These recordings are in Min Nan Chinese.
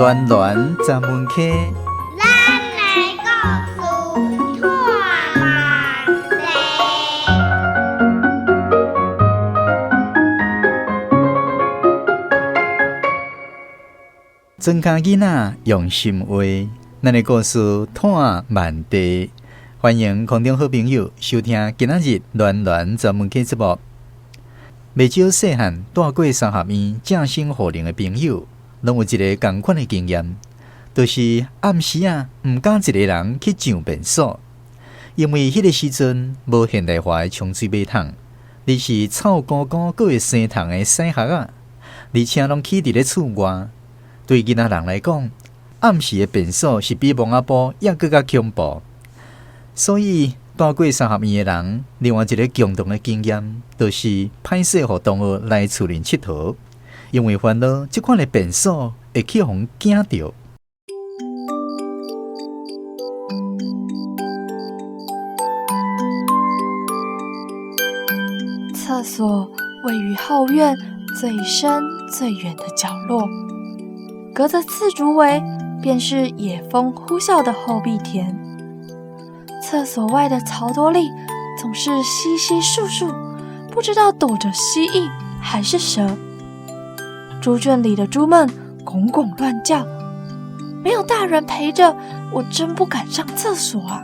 暖暖十门溪，咱的故事拖慢地。庄跤囡仔用心画，咱的故事拖慢地。欢迎空中好朋友收听今仔日暖暖十门溪节目。袂少细汉蹛过三合院正生护灵的朋友，攏有一个仝款的经验，就是暗时啊，毋敢一个人去上便所，因为彼个时阵无现代化的冲水马桶，而是臭糊糊阁会生虫的屎礐仔，而且攏起佇咧厝外。对囡仔人来讲，暗时的便所是比墓仔埔犹阁较恐怖，所以蹛过三合院的人，另外一个共同的经验，就是歹势予同学来厝里𨑨迌，因为烦恼这款的便所会去予人惊著。厕所位于后院最深最远的角落，隔着刺竹围，便是野风呼啸的后壁田。厕所外的草垛里总是稀稀疏疏，不知道躲着蜥蜴还是蛇。猪圈里的猪们拱拱乱叫，没有大人陪着，我真不敢上厕所啊。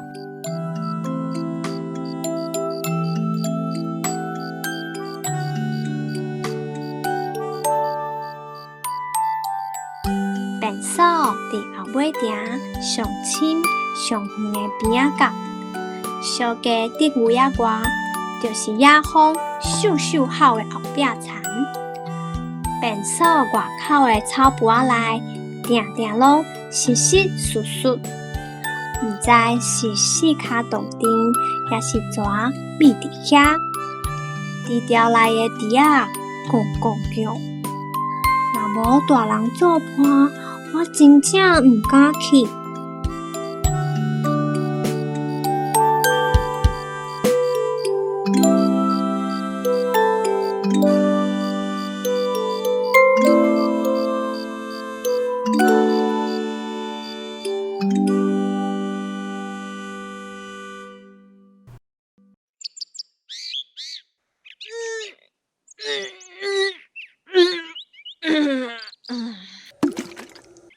便所伫后尾埕上深上远的边仔角，小家伫围仔外，就是野风咻咻吼的后壁田。便所外口的草圃仔内，定定拢湿湿湿湿，毋知是四跤动静，抑是蛇覕伫遐。猪牢内的猪仔咕咕叫，若无大人做伴，我真正毋敢去。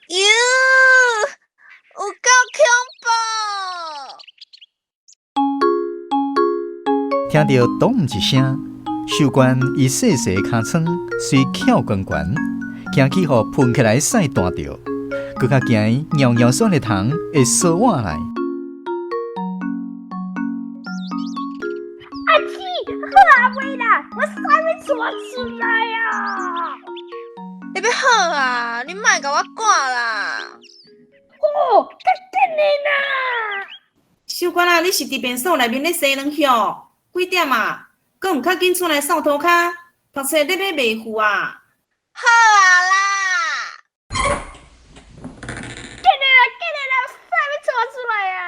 哟，有够恐怖！听著咚一声，秀娟伊细细尻川随翘悬悬，惊去予喷起来屎弹著，阁较惊伊尿尿酸的虫会趖碗来。阿姊，好啊袂啦，我屎欲跩出来啊！你欲好啊？你莫共我赶啦！哦，较紧的啦！秀娟啊，你是伫便所内面咧洗卵吼？几点啊？阁毋较紧出来扫涂跤？读册咧欲袂赴啊？好啊啦！紧的啦，紧的啦，屎欲跩出来啊！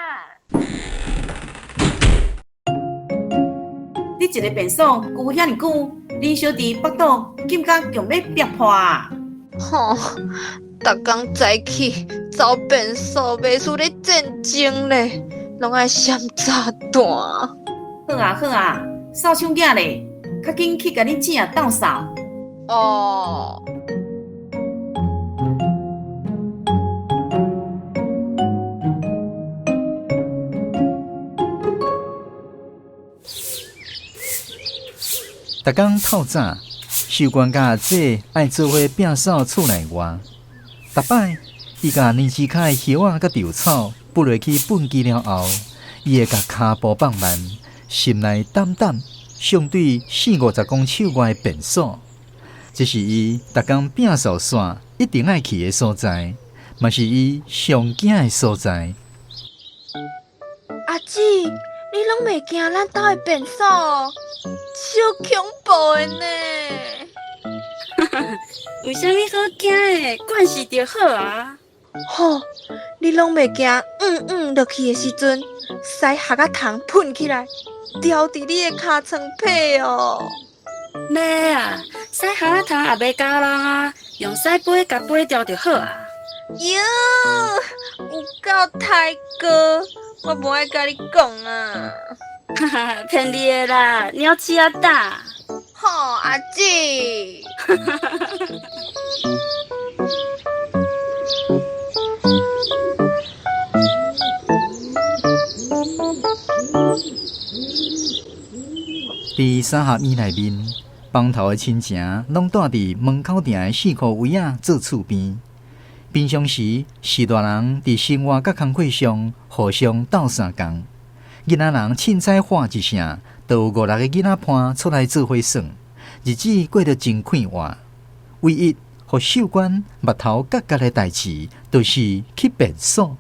你一个便所久遐尔久，恁小弟腹肚紧甲强欲憋破啊！吼，逐工早起走便所，袂输咧战争咧，拢爱闪炸弹。好啊好啊，扫帚仔咧，较紧去共恁姊仔斗扫。哦。逐工透早，秀娟佮阿姊爱做伙摒扫厝内外。逐摆，伊共年枝跤的叶仔佮稻草挷落去畚箕了后，伊会共跤步放慢，心内胆胆，相对四五十公尺外的便所。这是伊逐工摒扫线一定爱去的所在，嘛是伊上惊的所在。阿姊，你拢袂惊咱兜的便所哦？超恐怖的呢！有啥物好惊的？惯势就好啊。吼，你拢袂惊？嗯嗯，落去的时阵，屎礐仔虫喷起来，牢伫你的尻川䫌哦。袂啊，屎礐仔虫也袂咬人啊，用屎杯共飞掉就好啊。喲，有夠太高，我無愛佮你講啊。哈哈，騙你的啦，鳥鼠仔膽。吼，阿姊。佇三合院內面，枋頭的親情攏蹛佇門口埕的四箍圍仔做厝邊。平常時是大人佇生活佮工課上互相鬥相共，囡仔人凊彩喊一聲，就有五六個囡仔伴出來做伙耍，日子過得真快活。唯一予秀娟目頭結結的代誌，就是去便所。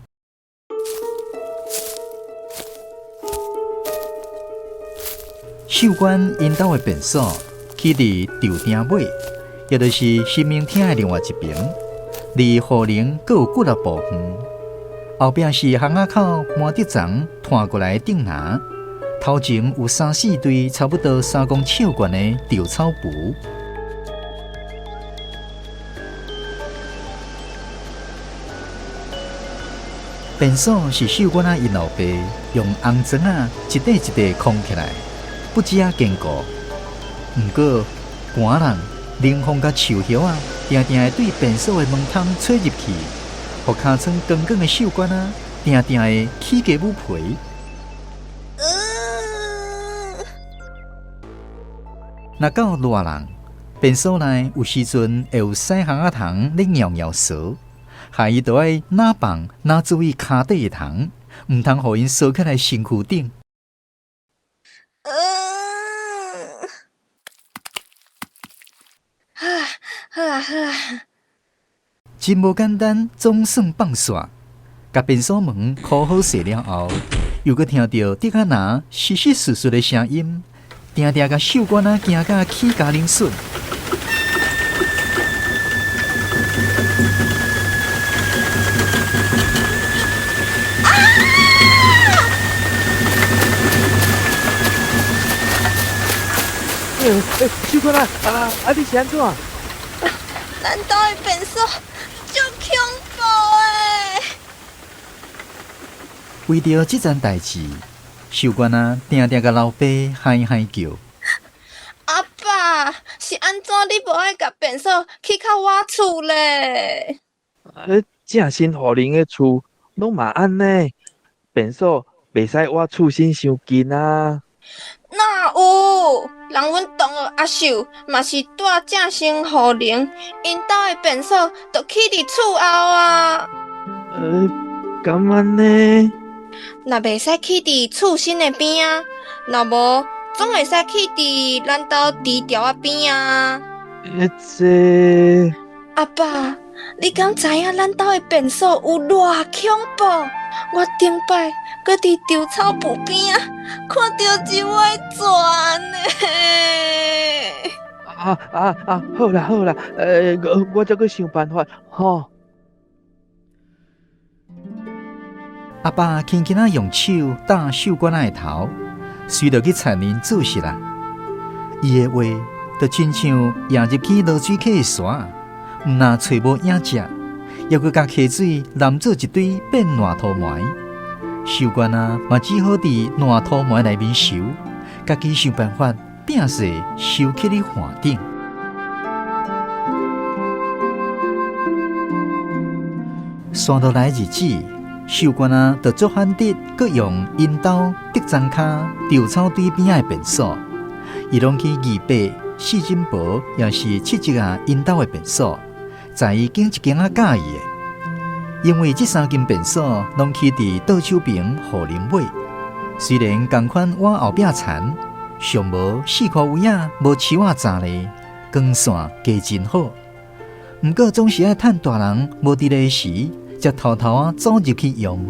秀娟𪜶兜的便所起佇稻埕尾，也就是神明廳的另外一爿，離雨林閣有幾若步遠。後壁是巷仔口麻竹叢拖過來的頂林，頭前有三四堆差不多3公尺懸的稻草匏。便所是秀娟仔𪜶老爸用紅磚仔一塊一塊匡起來，不止仔堅固。毋過寒人、冷風佮樹葉仔，定定會對便所的門窗吹入去，予尻川光光的秀娟仔，定定會起雞母皮。若到熱人，便所內有時陣會有屎巷仔蟲咧尿尿趖，害伊就愛若放若注意跤底的蟲，毋通予𪜶趖起來身軀頂。好啊，好啊，好啊！真無簡單，總算放煞。共便所門箍好勢了後，又閣聽著竹仔籃窸窸窣窣的聲音，定定共秀娟仔驚甲起家冷恂。秀娟啊，啊！你是按怎？咱兜的便所足恐怖的。為著這件代誌，秀娟啊，定定共老爸嗨嗨叫。阿爸，是按怎你無愛共便所起較倚厝咧？正新戶人的厝攏嘛按呢，便所袂使倚厝身傷近啊。哪有？人阮同學阿秀嘛是住正新戶人，𪜶兜的便所就起佇厝後啊。敢按呢？若袂使起佇厝身的邊仔，若無總會使起佇咱兜豬槽仔邊啊。這阿爸，你敢知影咱兜的便所有偌恐怖？我頂擺閣佇稻草匏邊仔看著一尾蛇呢。好啦好啦，我再閣想辦法吼。阿爸輕輕仔用手搭秀娟仔的頭，隨著去田裡做事啦。伊的話就親像掖入去濁水溪的沙，毋若揣無影跡，猶閣共溪水淋做一堆變爛塗糜。秀娟仔嘛只好佇爛塗糜內面收，家己想辦法摒勢收起咧岸頂。紲落來日子，秀娟仔就足罕得，閣用𪜶兜竹欉跤稻草堆邊仔的便所，伊攏去二伯、四珍婆，抑是七叔仔𪜶兜的便所，在伊揀一間仔佮意的。因為這三間便所攏起佇倒手爿雨林尾，雖然仝款倚後壁田，上無四箍圍仔，無樹仔閘咧，光線加真好。毋過總是愛趁大人無佇咧時，才偷偷仔走入去用。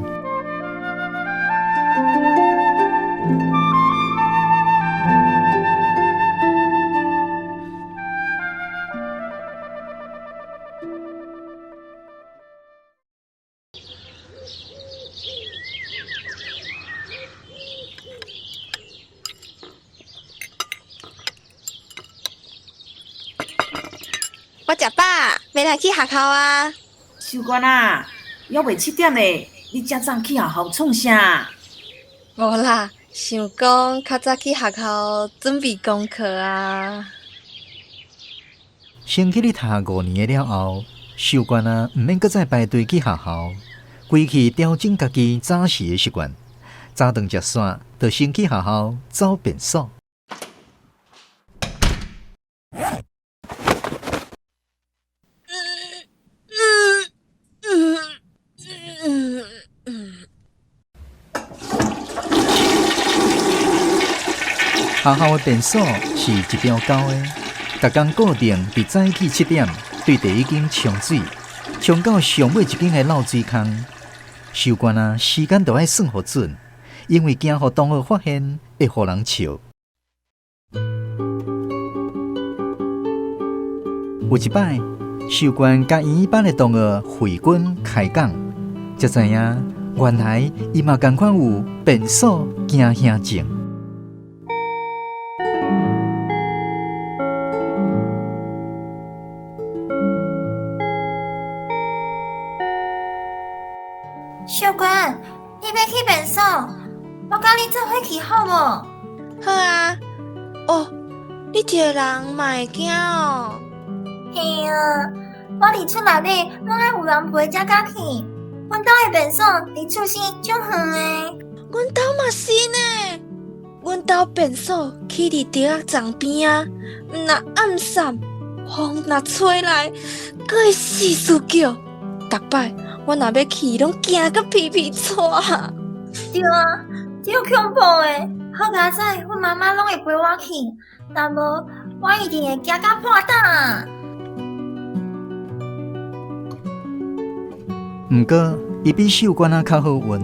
我食飽，欲來去學校啊！秀秀娟啊，猶未7點咧，你遮早去學校創啥？無啦，想講較早去學校準備功課啊。先去咧讀5年了後，秀娟啊，毋免閣再排隊去學校，規氣調整家己早時的習慣，早頓食線，就先去學校走便所。學校的便所是一張膠的，逐工固定佇早起7點，對第一間沖水，沖到上尾一間的漏水空。秀娟啊，時間都愛算予準，因為驚予同學發現會予人笑。有一擺，秀娟佮伊班的同學慧君開講，才知影原來伊嘛仝款有便所驚嚇症。秀娟，你欲去便所，我佮你做伙去好無？好啊。哦，你一个人嘛會驚哦？嘿啊，我佇厝內底攏愛有人陪才敢去。阮兜的便所離厝邊足遠的。阮兜嘛是呢。阮兜便所起佇竹仔叢邊仔，毋若暗潸，風若吹來，閣會四處叫。逐擺我若欲去，攏驚甲皮皮掣。對啊，足恐怖的。好佳哉，阮媽媽攏會陪我去，若無我一定會驚甲破膽。毋過，伊比秀娟仔較好運，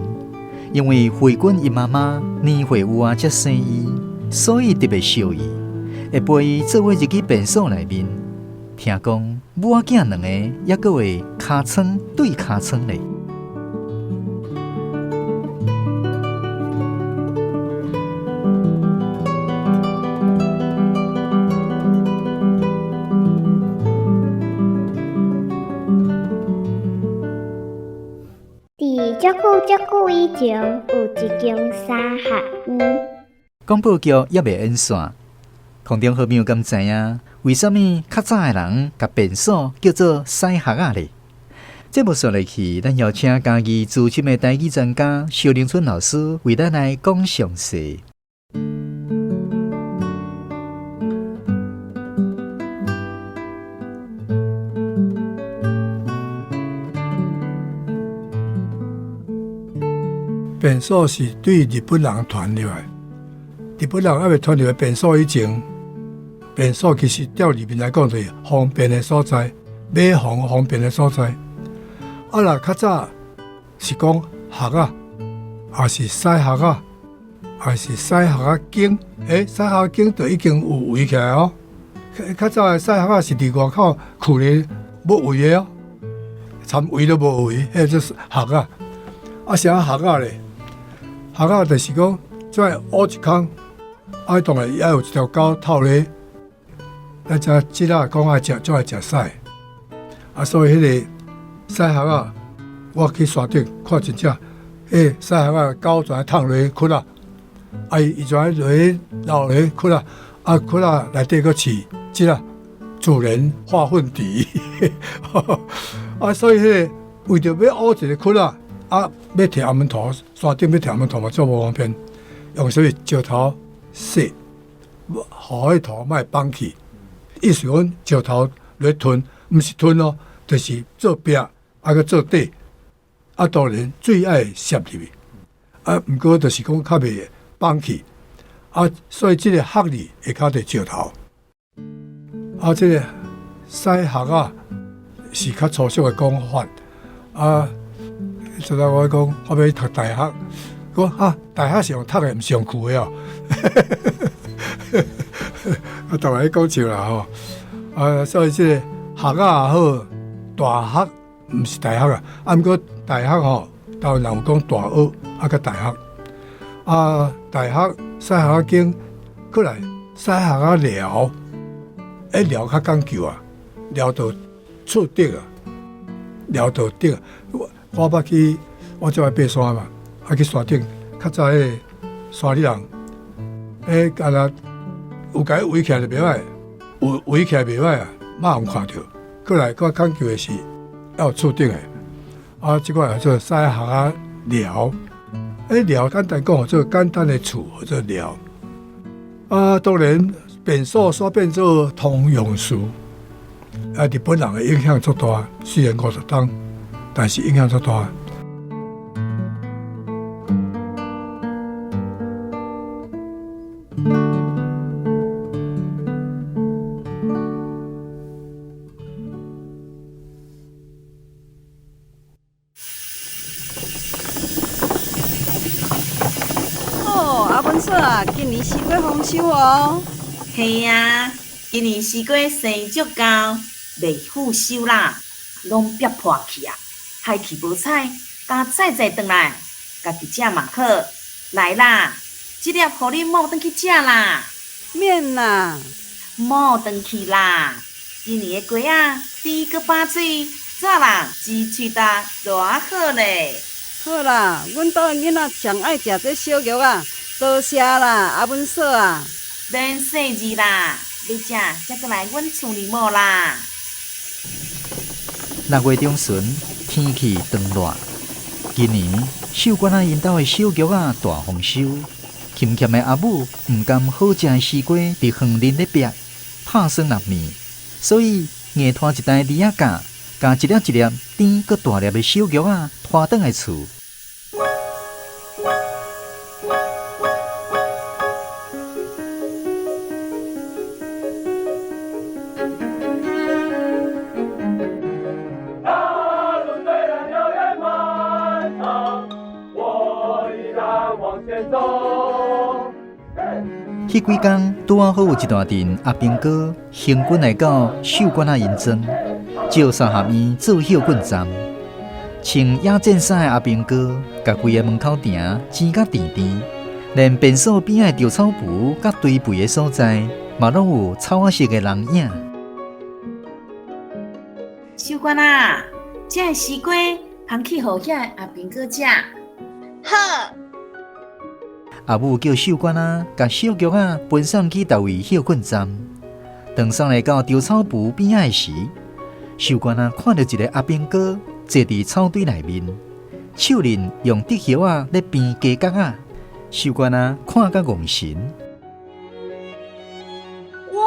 因為慧君伊媽媽年歲有啊，才生伊，所以特別惜伊，會陪伊做伙入去便所內面。聽講母仔囝兩个猶閣會尻川對尻川咧。佇足久足久以前，有一間三合院。廣播劇猶未演煞，空中好朋友敢知影，為啥物較早的人共便所叫做屎礐仔咧？節目紲落去，咱邀請嘉義資深的台語專家蕭玲春老師為咱來講詳細。便所是對日本人傳入來，日本人猶未傳入來便所以前，便所其實照字面來講就是方便的所在，馬房方便的所在。啊，若較早是講礐仔，也是屎礐仔，也是屎礐仔間，屎礐仔間就已經有圍起來哦。較早的屎礐仔是佇外口囥咧無圍的哦，摻圍都無圍，彼就是礐仔。啊，啥礐仔咧？礐仔就是講，這挖一空，啊，當然愛有一條溝透咧，咱遮這仔講愛食，就愛食屎。啊，所以彼個屎礐仔，我去山頂看真正，彼屎礐仔溝全淌落去窟仔，啊，伊全落去流落去窟仔，啊，窟仔內底閣飼這仔自然化糞池。啊，所以彼個為著欲挖一個窟仔。啊，欲提阿門頭，山頂欲提阿門頭嘛，足無方便，用啥物石頭糞，予彼土莫崩去。意思講石頭來吞，毋是吞哦，就是做壁，啊閣做底。啊，當然水愛澀入去，啊，毋過就是講較袂崩去。啊，所以這個礐字會較佇石頭。啊，這個屎礐仔是較粗俗的講法。啊。就來我講，我欲去讀大學，講啊，大學是用讀的，毋是用跍的哦。啊，當然講笑啦吼。啊，所以這個學仔也好，大學毋是大學啊。啊，毋過大學吼，台灣人有講大學，啊，佮大學。啊，大學屎礐仔間，過來屎礐仔寮，寮較講究啊，寮就厝頂啊。寮道顶。我捌去，我最愛爬山嘛，啊去山頂，較早彼个山里人，欸，敢若有共伊圍起來就袂歹，有圍起來袂歹啊，馬上看著。閣來閣講究的是要有厝頂的，啊，這款叫做屎礐仔寮，欸，寮簡單講，做簡單的厝叫做寮。啊，當然便所煞變做通用詞，啊，日本人的影響足大，雖然50冬，但是影響足大。哦，阿文嫂啊，今年西瓜丰收哦。嘿啊，今年西瓜生足够，袂富收啦，拢煏破去啊，害去无采，加采载转来，家己食嘛好。来啦，这粒予恁某转去食啦。免啦，某转去啦。今年的瓜仔甜阁饱水，怎啦？鸡喙焦偌好咧。好啦，阮兜的囡仔上愛食這燒肉仔，多謝啦，阿文嫂啊。免細膩啦，欲食才閣來阮厝裡摸啦。6月中旬，天氣轉熱。今年秀娟仔𪜶兜的小玉仔大豐收，勤儉的阿母毋甘好食的西瓜佇園林咧煏，拍酸落面，所以硬拖一袋李仔莢，共一粒一粒甜閣大粒的小玉仔拖轉來厝。彼幾工拄仔好有一大陣阿兵哥行軍來到秀娟仔𪜶莊，借三合院做歇睏站。穿野戰衫的阿兵哥，共規个門口埕剪甲甜甜，連便所邊仔的稻草匏佮堆肥的所在，嘛攏有草仔色的人影。秀娟啊，這个西瓜捧去予遐个阿兵哥食。好。阿母叫秀娟仔，共小玉仔分送去佗位歇睏站。當送來到稻草匏邊仔的時，秀娟仔看著一个阿兵哥坐佇草堆內面，手裡用竹葉仔咧編雞角仔。秀娟仔看甲戇神。哇，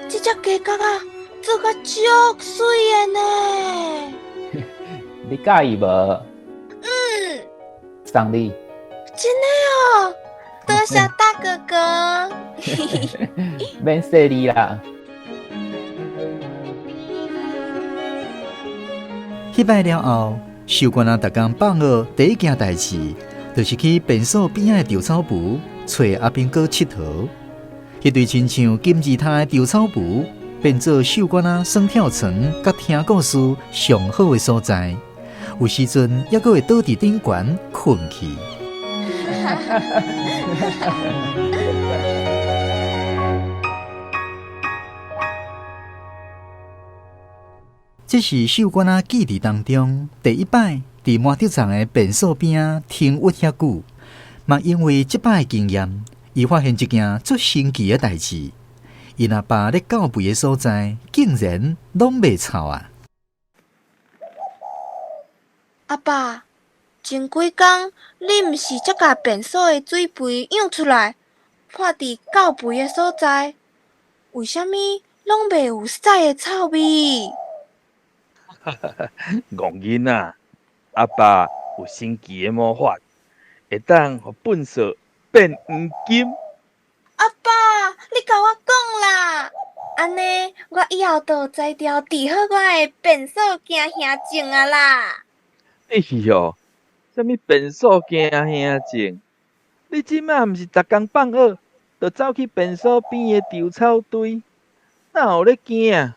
這隻雞角仔做甲足媠的呢！你佮意無？嗯。送你。真的哦，多謝大哥哥。免細膩啦。彼擺了後，秀娟仔逐工放學第一件代誌，就是去便所邊仔的稻草匏揣阿兵哥𨑨迌。彼堆親像金字塔的稻草匏，變做秀娟仔耍跳床佮聽故事上好的所在。有時陣猶閣會倒佇頂懸睏去。這是秀娟仔記憶當中第一擺佇麻竹叢的便所邊仔停鬱遐久，嘛因為這擺的經驗，伊發現一件足神奇的代誌。𪜶阿爸咧澆肥的所在，竟然攏袂臭啊！阿爸，前幾工你毋是才共便所的水肥漾出來，潑佇澆肥的所在，為啥物攏袂有屎的臭味？戇囡仔，阿爸有神奇的魔法，會當予糞埽變黃金。阿爸，你共我講啦，按呢我以後就才調治好我的便所驚嚇症啊啦！哎喲，啥物便所驚嚇症？你這馬毋是逐工放學就走去便所邊的稻草堆，哪有咧驚？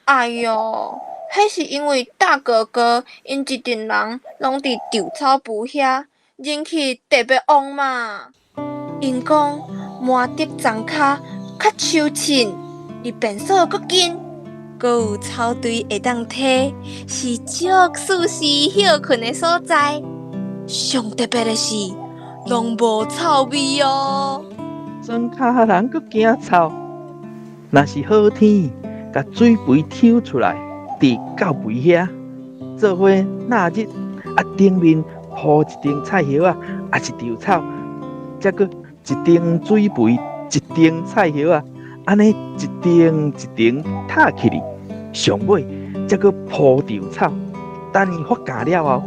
哎喲，彼是因為大哥哥𪜶一陣人攏佇稻草匏遐，人氣特別旺嘛。𪜶講麻竹叢跤較秋凊，離便所閣近，閣閣有草堆會當䖙，是足舒適歇睏的所在。上特別的是，攏無臭味哦。莊跤人閣驚臭，若是好天，共水肥抽出來，佇廄肥遐做伙納日，啊頂面鋪一層菜葉仔，抑是稻草，再閣一層水肥，一層菜葉仔，按呢一層一層疊起去，上尾才閣鋪稻草。等伊發芽了後，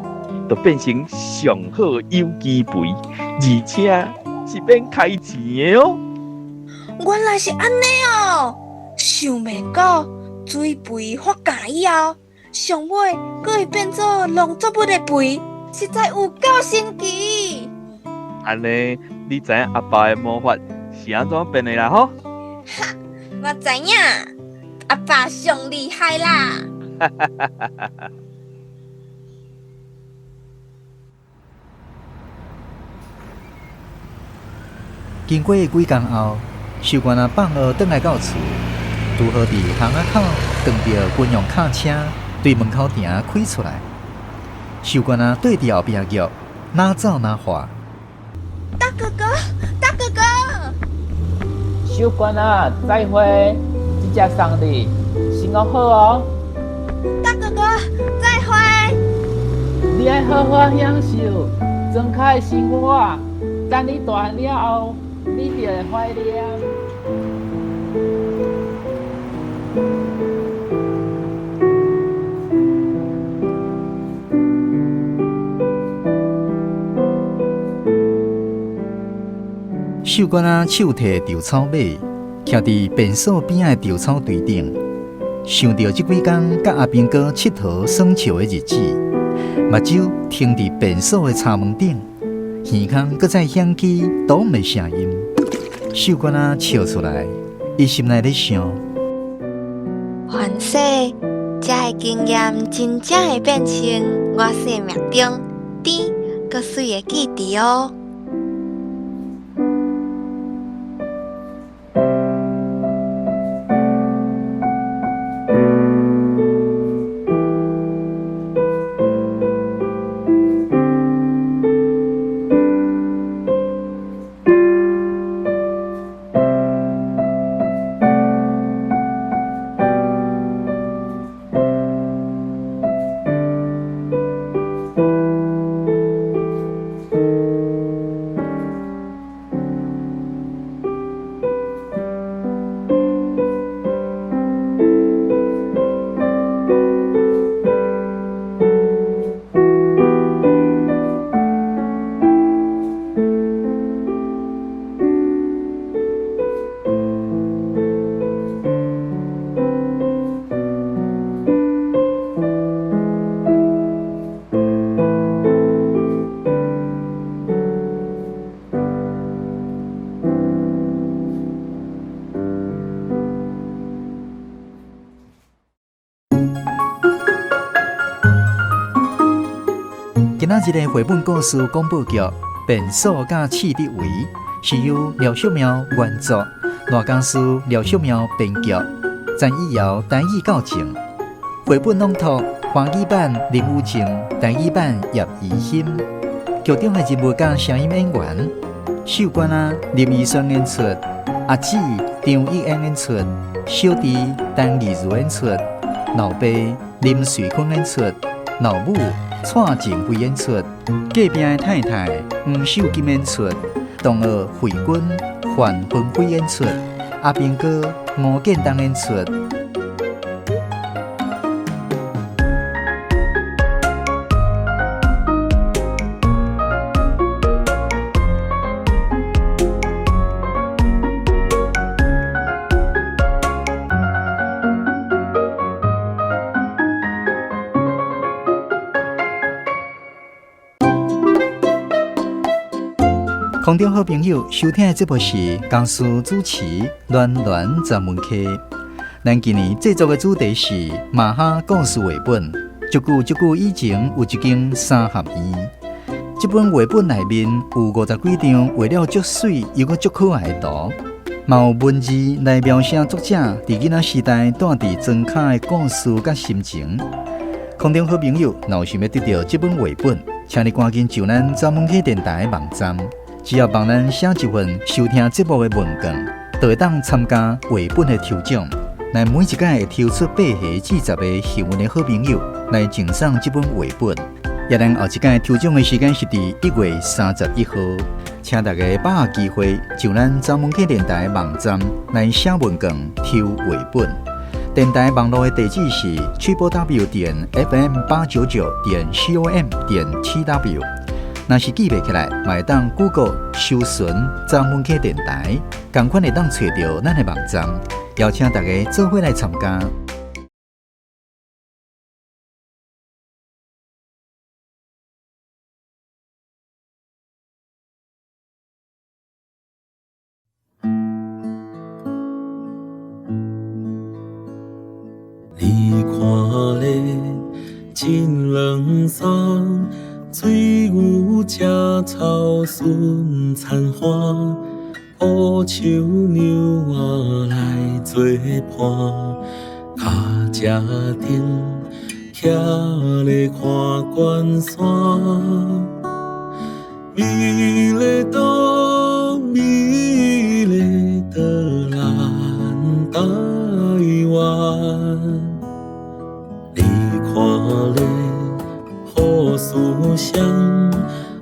就變成上好有機肥，而且是免開錢的哦。原來是按呢哦，想袂到水肥發芽以後，上尾閣會變做農作物的肥，實在有夠神奇。按呢，你知影阿爸的魔法是按怎變的啦吼？哈，我知影，阿爸上厲害啦！哈哈哈哈哈！經過幾工後，秀娟仔放學轉來到厝，拄好佇巷仔口撞著軍用卡車對門口埕開出來。秀娟仔對佇後壁轎，哪走哪喊：大哥哥，大哥哥！秀娟仔，再會！這隻送你，生活好哦。大哥哥，再會！你愛好好享受莊跤的生活，等你大漢了後，你就會懷念。秀娟仔手提稻草馬，徛佇便所邊仔的稻草堆頂，想著這幾工佮阿兵哥𨑨迌耍笑的日子，目睭停佇便所的柴門頂，耳空閣再響起咚的聲音。秀娟仔笑出來，伊心內咧想：凡世這个經驗真正會變成我生命中甜閣媠的記憶哦。今仔日的繪本故事廣播劇《便所佮刺竹圍》是由廖淑妙原作，賴家思、廖淑妙編劇，陳以瑤台語教證。繪本朗讀華語版林雨靜，台語版葉怡欣。劇中的人物佮聲音演員：秀娟仔林怡萱演出，阿姊張玉英演出，小弟陳義如演出，老爸林瑞坤演出，老母蔡靜慧演出，隔壁的太太黃秀金演出，同學慧君范芬輝演出，阿兵哥吳建東演出。空中好朋友收聽的節目是公司主持暖暖專門客。咱今年製作的主題是馬哈故事繪本。足久足久以前有一間三合院，這本繪本內面有50幾張畫了足媠又閣足可愛的圖。嘛有文字來描寫作者佇囡仔時代蹛佇莊跤的故事佮心情。空中好朋友，若有想欲得著這本繪本，請你趕緊上咱走夢溪電台的網站，只要幫咱寫一份收聽節目的問卷，就會當參加繪本的抽獎。來每一屆會抽出8個至10個幸運的好朋友來贈送這本繪本。也咱後一屆抽獎的時間是佇1月31號，請大家把握機會，上咱走夢溪電台網站來寫問卷抽繪本。電台網路的地址是 www.fm899.com.tw。若是記袂起來，嘛會當 Google 搜尋走夢溪電台，仝款會當揣著咱的網站。邀請大家做伙來參加。你看咧，真冷爽，水牛食草顺田花，乌树娘仔来做伴，跤车顶徛咧看关山，美丽岛，美丽的咱台湾。你看咧，好思想，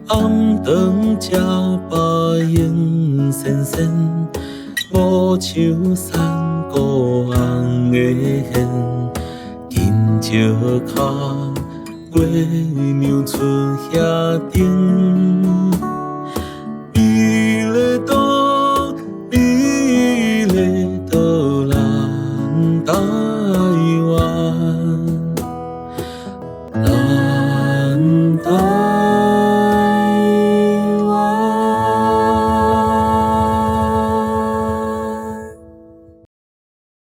暗顿食饱闲仙仙，无树山谷红的线，金石跤月娘出遐顶。